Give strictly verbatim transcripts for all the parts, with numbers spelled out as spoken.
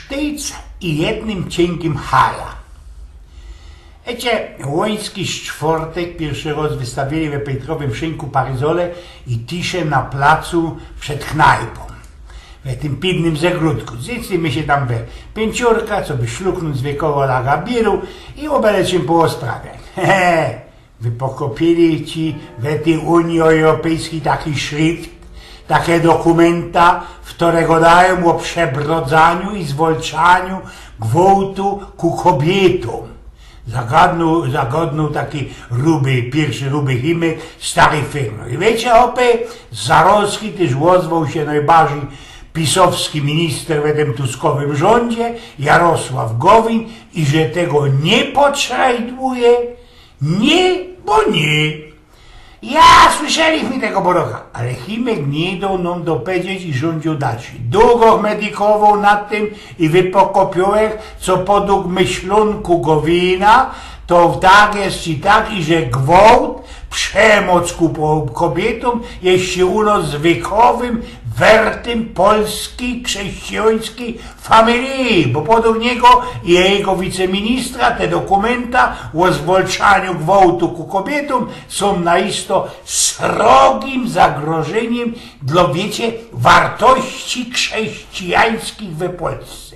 Tyc i jednym ciynkim hara. Ecie, łoński sztwortek piyrszy roz wystawiyli we Pejtrowym Szynku paryzole i tisze na placu przed knajpōm. We tym piytnym zagrodku. Zycli my sie tam we piynciōrka, coby szluknōńc wiekowo lagabiru i ô bele czym poosprawiać. He, he. Wypokopiyli ci we tyj Unii Europejskij taki szrift, take dokumenta, w chtyrech godajōm ô przebrodzaniu i zwolczaniu gwołtu ku kobietōm. Zagadnōł, zagadnōł taki ruby, piyrszy ruby chimek, stary fyrno. I wiycie, chopy, zarozki tyż ôzwoł sie nojbarzij pisowski minister we tym Tuskowym rzōndzie, Jarosław Gowin, i że tego niy potrzajduje, niy, bo niy. Ja, słyszeli my tego boroka, ale chimek niy doł nōm dopowiedzieć i rzōndziył dalszy. Dugo medikowoł nad tym i wypokopiołech, co podug myślōnku Gowina, to tak je i tak, i że gwołt, przemoc ku po-, kobietōm je sie u nos zwykowym wertym polskij, krzyścijańskij familiji, bo podug niego i jego wiceministra te dokumenta ô zwolczaniu gwołtu ku kobietōm sōm naisto srogim zagrożyniym dlo, wiycie, wartości krzyścijańskich we Polsce.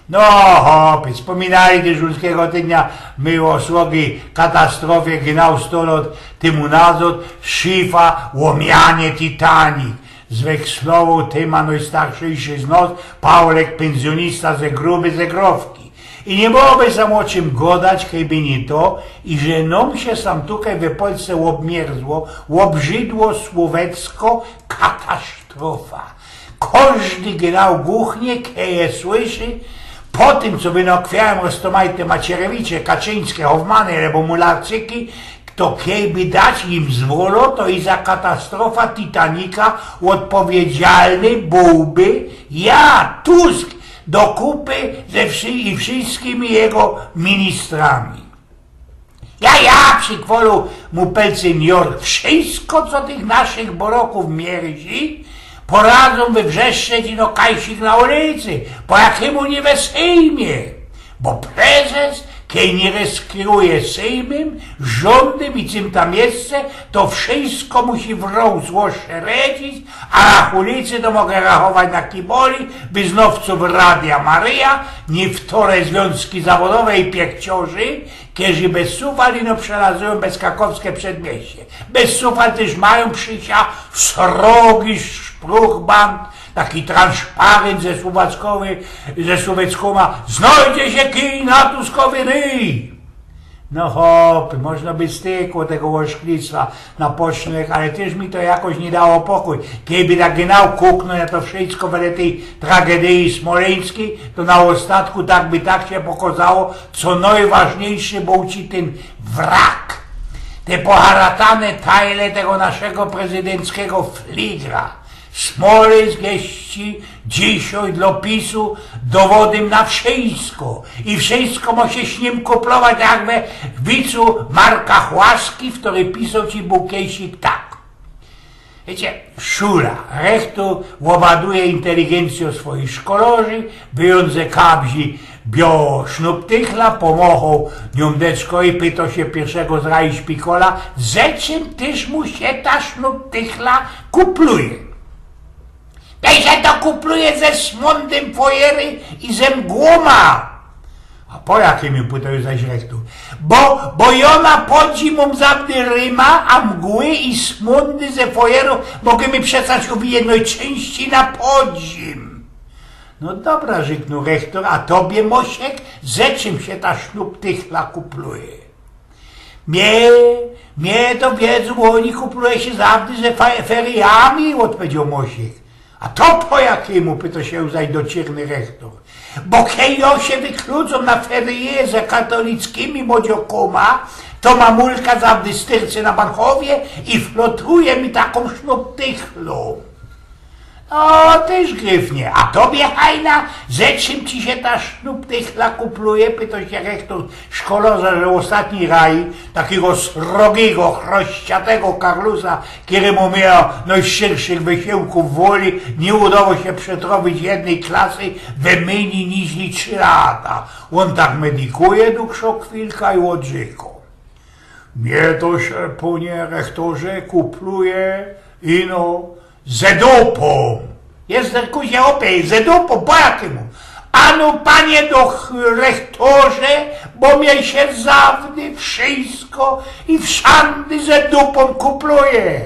No, chopy, spōminali tyż ruskigo tydnia my ô srogij katastrofie, genau sto lot tymu nazod, szyfa, ômianie Titanic. Zwekslowōł tyma nojstarszejszy z nos, Paulek, pynzjōnista ze gruby Zegrowki. I niy byłoby sam ô czym godać, kejby niy to, i że nōm sie sam tukej we Polsce ôbmierzło, ôbrzydło słowecko katastrofa. Kożdy genau guchnie, kej je słyszy, po tym, co wynokwiają roztomajte Macierewicze, Kaczyńske, Hoffmany, abo Mularczyki, to kejby dać im zwolo, to i za katastrofa Titanica ôdpowiedzialny bōłby ja, Tusk, do kupy ze wszy-, i wszyskimi jego ministrami. Ja, ja, przikwolył mu Pelcy New York, wszysko, co tych naszych borokōw mierzi, poradzōm wywrzeszczeć ino kajsik na ulicy, po jakymu niy we Sejmie. Bo prezes, kej niy reskiruje Sejmym, rzōndym i cym tam jeszcze, to wszysko musi w rōł złoszeredzić, a na ulicy to moga rachować na kiboli, wyznowcōw Radia Maryja, niywtore zwiōnzki zawodowe i piekciorzy, kerzi bez sufal ino przelazujōm bezkrakowske przedmieście. Bez sufal tyż majōm, Krzysia, srogi szpruchband, taki transzparynt ze słowackowy, ze słoweckōma: „Znojdzie sie kij na Tuskowy ryj”. No chopy, można by stykło tego ôszklistwa na pocztynk, ale tyż mi to jakoś niy dało pokōj. Kejby tak genau kuknōł na to wszysko wedle tyj tragedyji smolyńskij, to na ôstatku tak by tak sie pokŏzało, co nojważniyjszy bōł ci tyn wrak. Te poharatane tajle tego naszego prezydenckego fligra. Smolyńsk je dzisiej dlo PiS-u dowodym na wszysko. I wszysko mŏ sie z nim kuplować, jak we wicu Marka Chłaski, ftory pisoł ci bōł kejsik tak. Wiycie, szula, rechtur ôbaduje inteligencjŏ swojich szkolarzy, wyjōnł ze kabzi biŏłõ sznuptychla, pōmochoł niōm deczko i pytoł sie piyrszego z rajszpikola, ze czym tyż mu sie ta sznuptychla kupluje. Tej sie to kupluje ze smōndym fojery i ze mgłōma. A po jakymu, pytoł zaś rechtur? Bo, bo jŏ na podzi mōm zawdy ryma, a mgły i smōndy ze fojeru mogymy przecież uwijać nojczynścij na podzim. No dobra, rzyknōł rechtur, a tobie, Mosiek, ze czym sie ta sznuptychla kupluje? Mie, mie to, wiedzōm ôni, kupluje sie zawdy ze fe-, feryjami, ôdpowiedzioł Mosiek. A to po jakymu? Pytoł sie zaś docierny rechtur. Bo kej jŏ sie wykludzōm na feryje ze katolickimi młodziŏkōma, to mamulka zawdy styrcy na Bankowie i flotuje mi takōm sznuptychlōm. „O, tyż gryfnie, a tobie, hajna, ze czym ci sie ta sznuptychla kupluje?” pytŏ sie rechtor szkolarza, że ôstatni raj takigo srogigo, chrościatego karlusa, kerymu miejo nojszczerszych wysiłkōw woli niy udało sie przetrŏwić jednyj klasy we mynij niźli trzi lata. Ôn tak medikuje dugszŏ chwilka i ôdrzykŏ: „Mie to sie, panie rechtorze, kupluje ino ze dupōm.” „Jezu, kuzie chopie, ze dupōm, po jakimu?” „Ano, panie do ch-, rechtorze, bo mie sie zawdy wszysko i wszandy ze dupōm kupluje.”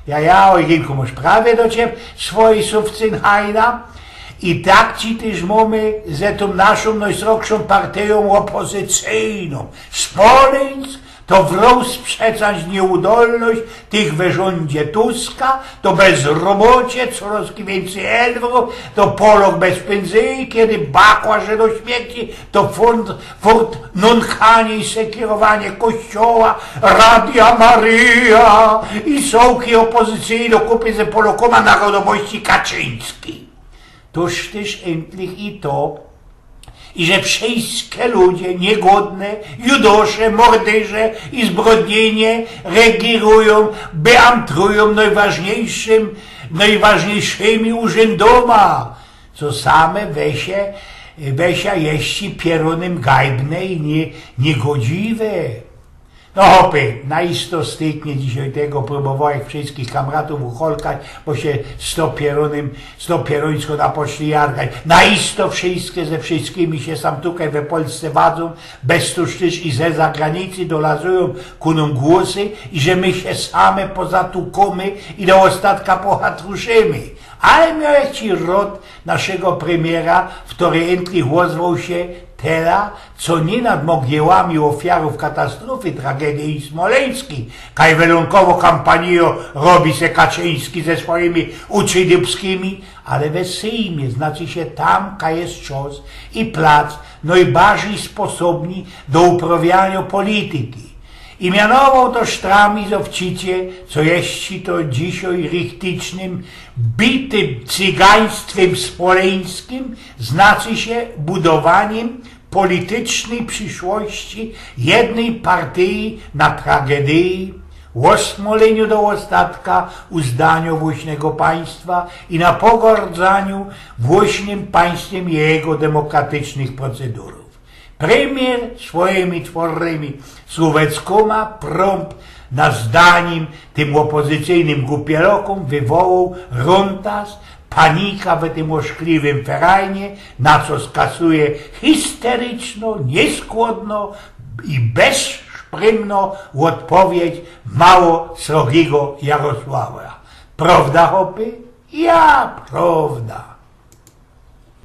„Ja, ja, ojejku, mŏsz prawie do ciebie swojij sufcyn, hajna. I tak ci tyż mōmy ze tōm naszōm nojsrogszōm partyjōm ôpozycyjnōm. Smolyńsk to wrōst przecańć niyudolność tych we rzōndzie Tuska, to bezrobocie, corŏz wiyncyj elwrōw, to Polŏk bez pynzyji, kej bakła żre do śmierci, to furt, furt nōnkanie i sekirowanie kościoła, Radia Maryja i sołki ôpozycyjne do kupy ze Polŏkōma narodowości Kaczyński. Toż tyż entlich i to, iże wszyjske ludzie niygodne, judosze, mordyrze i zbrodnijnie regirujōm, beamtrujōm nojważniyjszym, nojważniyjszymi urzędōma, co same we sie, we sie jeszcze pierōnym gajbne i niy-, niygodziwe.” No chopie, na isto styknie dzisiej tego, prōbowałech wszyskich kamratōw ucholkać, bo sie z to pierōnym, z to pierōńsko na poszli jargać. Na isto wszyske ze wszyskimi sie sam tukej we Polsce wadzōm, bez to tyż i ze zagranicy dolazujōm ku nōm głosy, iże my sie same pozatukōmy i do ôstatka pochatruszymy. Ale miołech ci rŏd naszego premiera, ftory entlich ôzwoł sie tela, co niy nad mogiłami ôfiarōw katastrofy, tragedyje smolyńskij, kaj welōnkowo kampanijo robi se Kaczyński ze swojimi uczydupskimi, ale we Sejmie, znaczy sie tam, kaj je czas i plac nojbardzij sposobni do uprawianiŏ polityki. I mianowoł to sztramizowcicie, co jeszcze to dzisiej richticznym, bitym cygaństwym smolyńskim, znaczy sie budowanim politycznyj prziszłości jednyj partyji na tragedyji, ôsmolyniu do ôstatka uzdaniŏ własnego państwa i na pogardzaniu własnym państwym i jego demokratycznych procedurōw. Premier swojimi twornymi słōweckōma prōmp na zdanim tym ôpozycyjnym gupielokōm wywołoł rōntas, panika we tym ôszkliwym ferajnie, na co skasuje histeryczno, niyskłodno i bezszprymno ôdpowiydź mało srogigo Jarosława. Prŏwda, chopy? Ja, prŏwda.